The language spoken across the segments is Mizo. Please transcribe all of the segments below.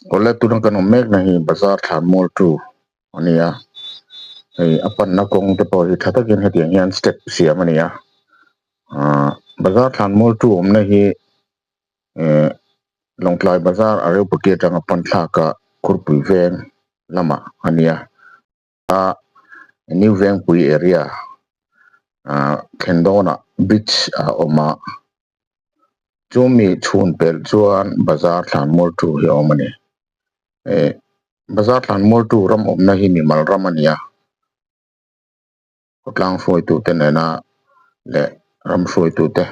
Awle tuna kan awm mek na hi bazar thlan mual tu a ni a hei a panna kawng te pawh hi tha takin hetiang hian step siam a ni a ahh bazar thlan mual tu awmna hi ehh Lawngtlai bazar a Reupaki atanga pan thlak a Khurpui veng lamah a ni a a New Vengpui area ahh thlen dawnah bridge a awm a chumi chhun pelh chuan bazar thlan mual tu hi a awm a ni eh bazar thlan mual tu ram awmna hi mimal ram a ni a khawtlang hruaitu te nena leh ram hruaitu te.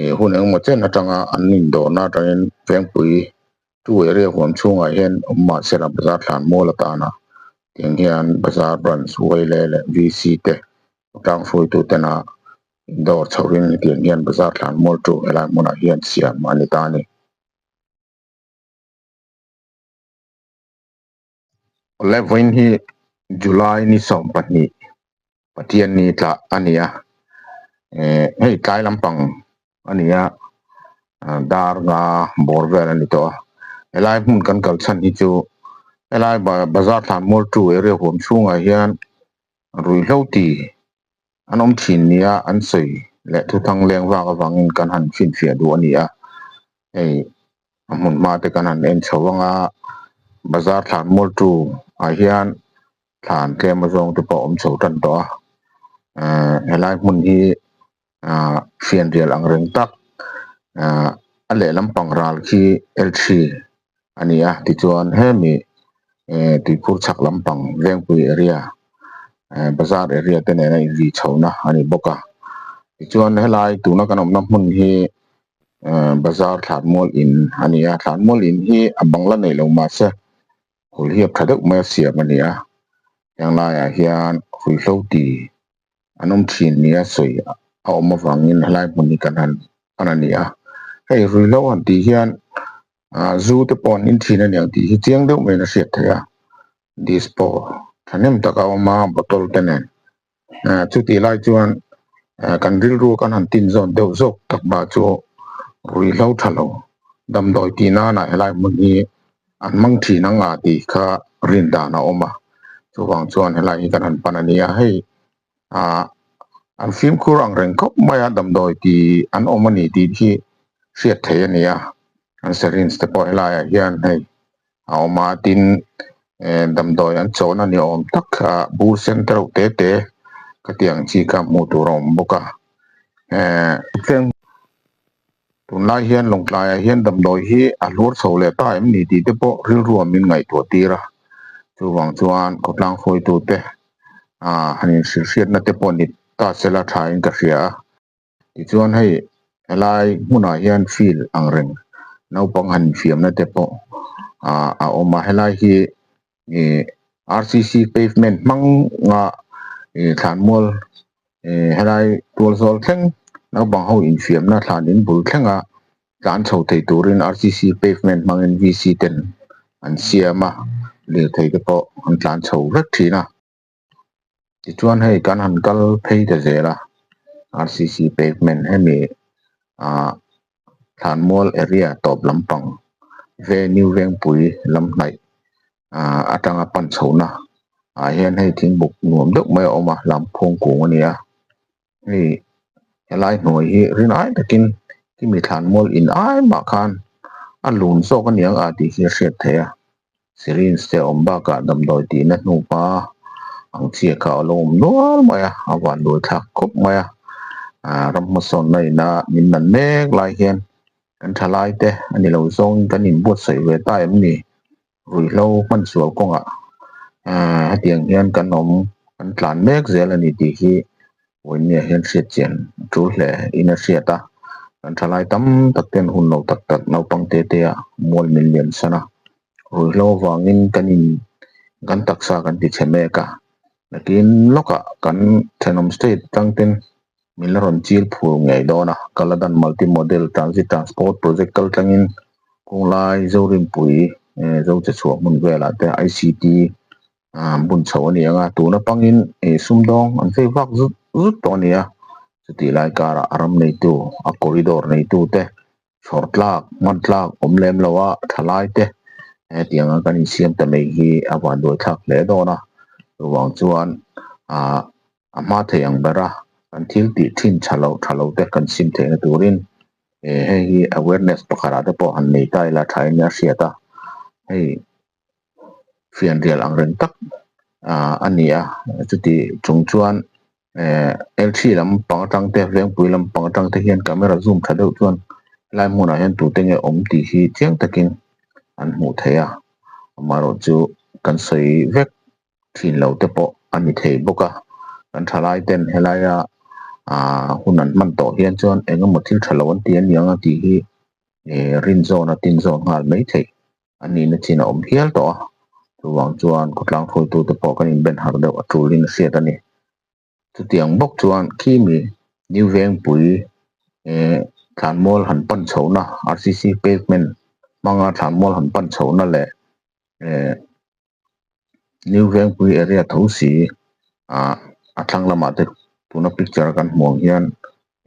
Ih hun engemaw chen atanga an indawrna atangin Vengpui two area huam chhungah hian awm mah se la bazar thlan mual atana tiang hian bazar branch Uaile leh VC te tlang hruaitu tena indawr chhohin hetiang hian bazar thlan mual tu helai hmunah hian siam a ni ta a ni. Awle vawiin hi July ni 20 Pathian ni tlah a ni a eh hei tlai lampang a ni a dar nga bawr vel a ni tawh a helai hmun kan kal chhan hi chu helai bazar thlan mual tu area huam chhungah hian ruihhlo ti an awm thin nia an sawi leh thuthang leng vak avangin kan han finfiah duh a ni a hei a hmun hma te kan han en chho ang a bazar thlan mual tu ah hian thlan tlem a zawng te pawh a awm chho tan tawh a ehh helai hmun hi ahh fianrial ang reng tak ahh a lehlam pang ral khi L three a ni a tichuan hemi ehh tuikhur chhak lampang Vengpui area ehh bazar area te nena inri chhohna a ni bawk a tichuan helai tuna kan awmna hmun hi ehh bazar thlanmual in a ni a thlanmual in hi a bangla neih lo mahse hawlhiap tha deuh mai a siam a ni a heng laiah hian ruihhlo ti an awm thin nia sawi a awm avangin helai hmun hi kan han pan a ni a hei ruihhlo han tih hian ah zu te pawh an in thin a niang tih hi chiang deuh maiin a hriat theih a dispo thahnem tak a awm a bottle te nen ah chutih lai chuan ah kan rilru kan han tin zawn deuh zawk tak bah chu ruihhlo tha lo damdawi tih nana helai hmun hi an hmang thin ang a tih kha rin dan a awm a chuvang chuan helai hi kan han pan a ni a hei ah an fimkhur ang reng khawp mai a damdawi tih an awm a ni tih hi hriat theih a ni a an syringe te pawh helai ah hian hei a awm a tin eh damdawi an chawhna ni awm tak kha bur sen te reuh te te khatiang chi kha hmuh tur a awm bawk a eh tunlai hian Lawngtlai ah hian damdawi hi a hluar chho leh ta em ni tih te pawh rilru ah min ngaihtuah tir a chuvang chuan khawtlang hruaitu te ah han inhrilh hriatna te pawh ni ta sela tha in ka hria a. Tichuan hei helai hmunah hian field ang reng naupang han infiamna te pawh ah a awm a helai hi ih R C C pavement hmang nga ih thlanmual ih helai tual zawl thleng naupang ho infiamna thlan in bul thlenga tlan chho thei turin R C C pavement hmangin V C ten an siam a lirthei te pawh an tlan chho vek thin a. Tichuan hei kan han kal phei ta zel a R C C pavement hemi ah thlanmual area tawp lampang venue vengpui lam hnaih ah atanga pan chhohna ah hian hei thingbuk nuam deuh mai a awm a lamphung kung a ni a hei helai hnuai hi rinai takin khimi thlanmual in ai mah khan a lun zawk a niang a tih hi a hriat theih a. Syringe te a awm bakah damdawi tihna hnupa ang chiah kha a lo awm nual mai a a van duai thlak khawp mai a ah ram hmasawnna ina min nan mek lai hian kan tha lai te a ni lo zawngin kan inbuatsaih ve ta em ni ruihhlo hman sual kawngah ah hetiang hian kan awm kan tlan mek zel a ni tih hi Vawinia hian hriat chian a tul hle in a hriat a, kan thalai tam tak ten hun lo tak tak naupang te te ah mual min lian san a, ruihhlo avangin kan in kan taksa kan ti chhe mek a, nakin lawkah kan thenawm state atang ten min la rawn chil phur ngei dawn a, Kaladan Multi Model Transit Transport Project kal tlangin Kunglai Zorinpui Zochechhuah hmun velah te I_C_T ah bun chho a ni ang a tuna pangin ih sumdawng an phei vak zut zut tawh a ni a chutih lai karah a ram neitu a corridor neitu te. Chhawr tlak hman tlak awm lem lo a thalai te hetiang a kan insiam ta mai hi a vanduai thlak hle dawn a chuvang chuan ah a hma thei ang ber a kan thil tih thin tha lo tha lo te kan sim theihna turin eh hei hi awareness pakhat ah te pawh han nei ta ila tha in a hriat a hei fianrial ang reng tak ah a ni a chuti chung chuan eh L three lampang atang te vengpui lampang atang te hian camera zoom tha deuh chuan helai hmunah hian tute nge awm tih hi chiang takin an hmuh theih a amaherawhchu kan sawi vek thin lo te pawh a ni thei bawk a kan thalai ten helaia ah hun an hman tawh hian chuan eng emaw thil tha lo an ti aniang a tih hi eh rin zawn a tin zawn nghal mai theih a nihna chin a awm hial tawh a chuvang chuan khawtlang hruaitu te pawh kan inben harh deuh a tulin a hriat a ni. Chutiang bawk chuan khimi New Vengpui eh thlanmual han pan chhohna RCC pavement hmanga thlanmual han pan chhohna leh eh New Vengpui area tho si ah a thlang lamah te tuna picture a kan hmuh ang hian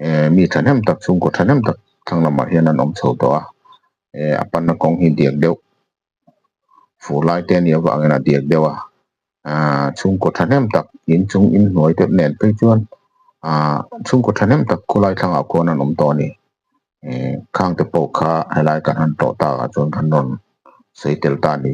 eh mi thahnem tak chhungkaw thahnem tak thlang lamah hian an awm chho tawh a eh a panna kawng hi diak deuh fur lai te a nih avangin a diak deuh a ah chhungkaw thahnem tak inchung inhnuai te nen phei chuan ah chhungkaw thahnem tak khawlai thlangah khuan an awm tawh a ni eh khang te pawh kha helai kan han tlawh tak ah chuan kan rawn sawi tel ta a ni.